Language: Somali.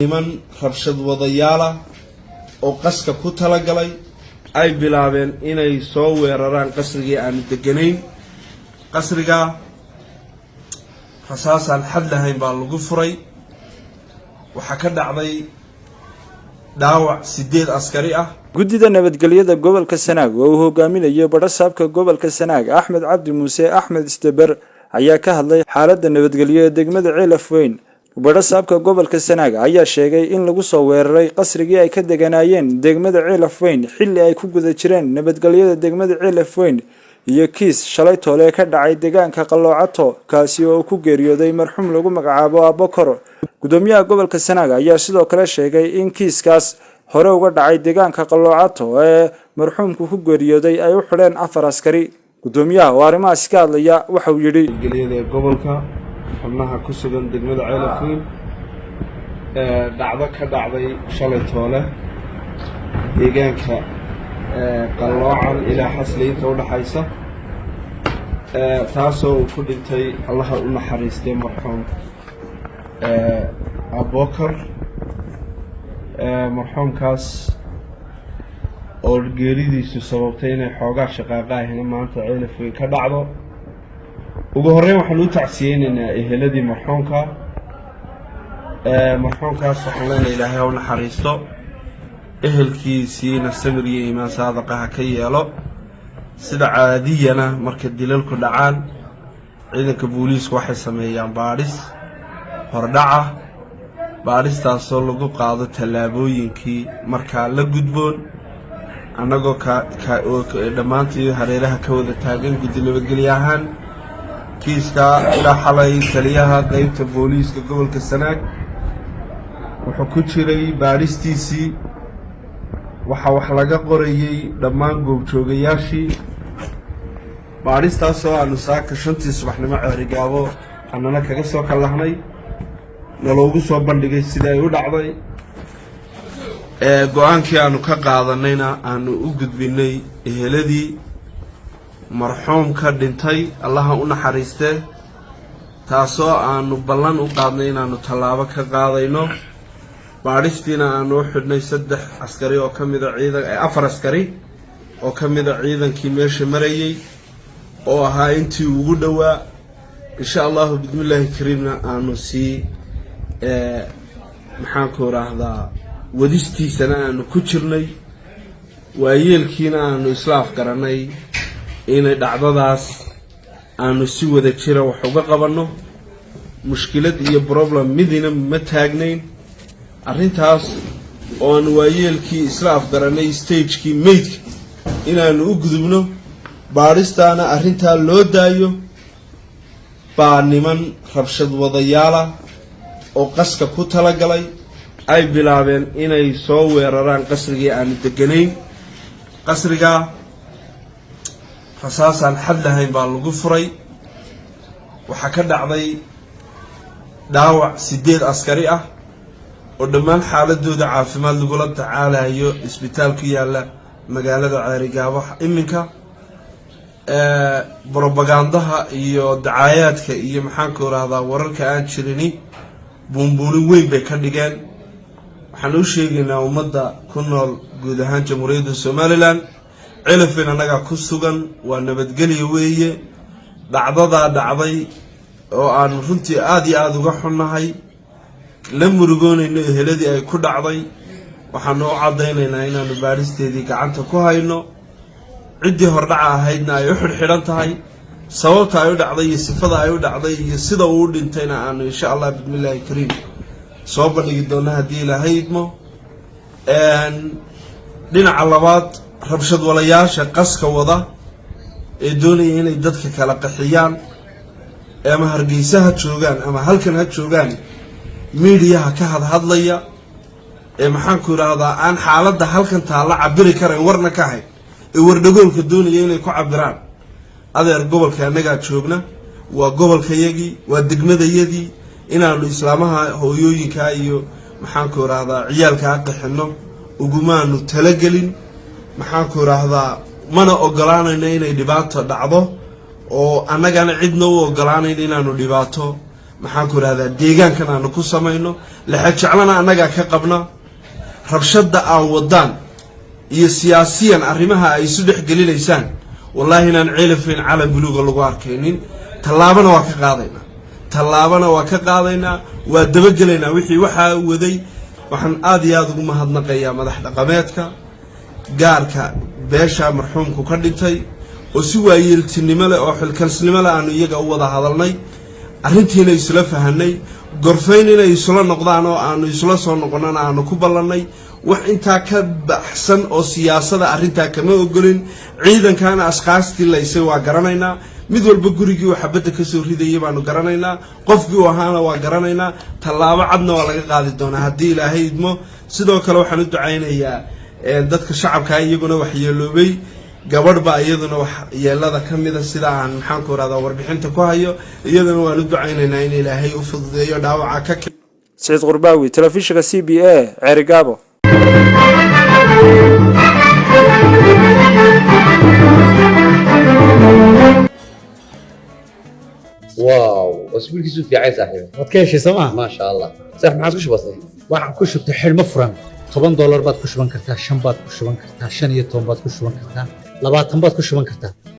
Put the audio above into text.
Niman rabshad wadayaala oo qaska ku talagalay ay bilaabeen inay soo weeraraan qasrigii aanu deganayn. Qasrigaa rasaasaan xad lahayn baa lagu furay. Waxaa ka dhacday dhaawac sideed askari ah. Guddida nabadgelyada gobolka Sanaag oo uu hogaaminayo badhasaabka gobolka Sanaag, Axmed Cabdi Muuse Axmed Isdeber, ayaa ka hadlay xaaladda nabadgelyo ee degmada Ceelaf Weyn. Badhasaabka gobolka Sanaag ayaa sheegay in lagu soo weeraray qasrigii ay ka deganaayeen degmada Ceelaf Weyn xilli ay ku guda jireen nabadgelyada degmada Ceelaf Weyn iyo kiis shalay toole ka dhacay deegaanka Qaloocato, kaasi oo uu ku geeriyooday marxuum lagu magacaabo Abokor. Gudoomiyaha gobolka Sanaag ayaa sidoo kale sheegay in kiiskaas hore uga dhacay deegaanka Qaloocato ee marxuumku ku geeriyooday ay u xidheen afar askari. Gudoomiyaha oo arrimahaasi ka hadlaya waxa uu yidhi: Nabadgelyada ee gobolka, xubnaha ku sugan degmada Ceelafweyn, dhacdo ka dhacday shalay toole deegaanka Qalloocan ilaa Xasley inta udhaxaysa, taasoo uu ku dhintay, Allaha u naxariistay, marxuum Abokar. Marxuumkaas oo geeridiisu sababtay inay xoogaa shaqaaqa ahina maanta Ceelafweyn ka dhacdo. Ugu horreyn waxaan u tacsiyeynaynaa eheladii marxuumka. Marxuumkaas waxaan leenahay Ilaahay ha u naxariisto, ehelkiisiina samir iyo iimaan saadaqa ha ka yeelo. Sida caadiyana marka dilalku dhacaan, ciidanka booliisku waxay sameeyaan baadhis hordhaca, baadhistaasoo lagu qaado tallaabooyinkii markaa la gudboon. Annagoo ka dhammaantii hareeraha ka wada taagan guddi nabadgelye ahaan, kiiskaa ilaa xalay taliyaha qeybta booliiska gobolka Sanaag wuxuu ku jiray baadhistiisii. Waxaa wax laga qorayey dhammaan goobjoogayaashii baadhistaasoo aanu saaka 5tii subaxnimo Ceerigaabo annana kaga soo kallahnay, naloogu soo bandhigay sida ay u dhacday. Go-aankii aanu ka qaadanayna aanu u gudbinay eheladii marxuumka dhintay, Allaha u naxariistee, taasoo aanu ballan u qaadnay inaanu tallaabo ka qaadayno. Baadhistiina aanu u xidhnay saddex askari oo ka mida ciidan, afar askari oo ka mida ciidankii meesha marayey oo ahaa intii ugu dhowaa. Insha Allahu bismillaahi kariimna aanu sii, maxaanku idhaahdaa, wadistiisana aanu ku jirnay, waayeelkiina aanu isla afgaranay inay dhacdadaas aanu si wada jira wax uga qabanno. Mushkilad iyo problem midina ma taagnayn. Arrintaas oo aanu waayeelkii isla afgaranay stagekii maydka inaanu u gudubno, baadhistaana arrintaa loo daayo, baa niman rabshad wadayaala oo qaska ku talagalay ay bilaabeen inay soo weeraraan qasrigii aanu deganayn. Qasrigaa rasaasaan xad lahayn baa lagu furay. Waxaa ka dhacday dhaawac sideed askari ah oo dhammaan xaaladooda caafimaad lagula tacaalayo isbitaal ku yaalla magaalada Ceerigaabo. Iminka brobagandaha iyo dacaayaadka iyo, maxaanku idhaahdaa, wararka aan jirini buunbuunin weyn bay ka dhigeen. Waxaan u sheegaynaa ummadda ku nool guud ahaan Jamhuuriyadda Somaliland, Celafin annagaa ku sugan, waa nabadgelya weeye. Dhacdadaa dhacday oo aanu runtii aada iyo aada uga xunnahay, la murugoonayno eheladii ay ku dhacday, waxaanu u caddaynaynaa inaanu baadhisteedii gacanta ku hayno, ciddii hordhaca ahaydna ay u xidhxidhan tahay. Sababta ay u dhacday iyo sifada ay u dhacday iyo sida uu u dhintayna aanu insha Allah bismillaahi kariim soo bandhigi doonno haddii Ilaahay idmo. Dhinaca labaad, rabshad walayaasha qaska wada ee doonaya inay dadka kala qaxiyaan, ama Hargeysa ha joogaan ama halkan ha joogaan, miidiyaha ka hadhadlaya ee, maxaanku idhaahdaa, aan xaaladda halkan taalla cabiri karayn, warna ka hayn, ee wardhagoolka doonaya inay ku cabiraan, adeer, gobolka annagaa joogna, waa gobolkayagii, waa degmadayadii. Inaanu islaamaha hooyooyinkaa iyo, maxaanku idhaahdaa, ciyaalkaa qaxino ugumaanu talagelin, maxaanku idhaahdaa, mana ogolaanayno inay dhibaato dhacdo, oo annagana cidna u ogolaanayn inaanu dhibaato. Maxaanku rahdaa, deegaankan aanu ku samayno lexejeclana annagaa ka qabna. Rabshadda aa wadaan iyo siyaasiyan arrimaha ay isu dhex gelinaysaan, wallaahi inaan Ceelafweyn calan buluuga lagu arkaynin. Tallaabana waa ka qaadaynaa, tallaabana waa ka qaadaynaa, waa dabagelaynaa wixii waxaa waday. Waxaan aada iyo aada ugu mahadnaqayaa madax dhaqameedka gaarka beesha marxuumku ka dhintay oo si waayeeltinimo leh oo xilkalsnimo leh aanu iyaga u wada hadalnay, arrintiina isla fahanay, gorfayn inay isula noqdaan oo aanu isla soo noqonnana aanu ku ballannay. Wax intaa ka baxsan oo siyaasada arrintaa kama ogolin. Ciidankaana ashkaastii laysay waa garanaynaa. Mid walba gurigii uu xabadda kasoo ridayay baanu garanaynaa, qofkii uu ahaana waa garanaynaa. Tallaabo cadna waa laga qaadi doonaa haddii Ilaahay idmo. Sidoo kale waxaan u ducaynayaa dadka shacabkaa iyaguna waxyeeloobay. Gabadh baa iyaduna wax yeelada ka mida, sida aan, maxaanku rahdaa, warbixinta ku hayo. Iyadana waan u ducaynaynaa in Ilaahay u fududeeyo dhaawaca ka. Siciid Qurbaawi, telefishinka CBA, Ceerigaabo. واو، اسبوعك في عين صاحبي. Waad ka heshay sooma? ما شاء الله، صح ما عادش بسيط. Waxaan ku shubtay xidhmo furan 10 doolar baad ku shuban kartaa, 5 baad ku shuban kartaa, 15 baad ku shuban kartaa, 20 baad ku shuban kartaa.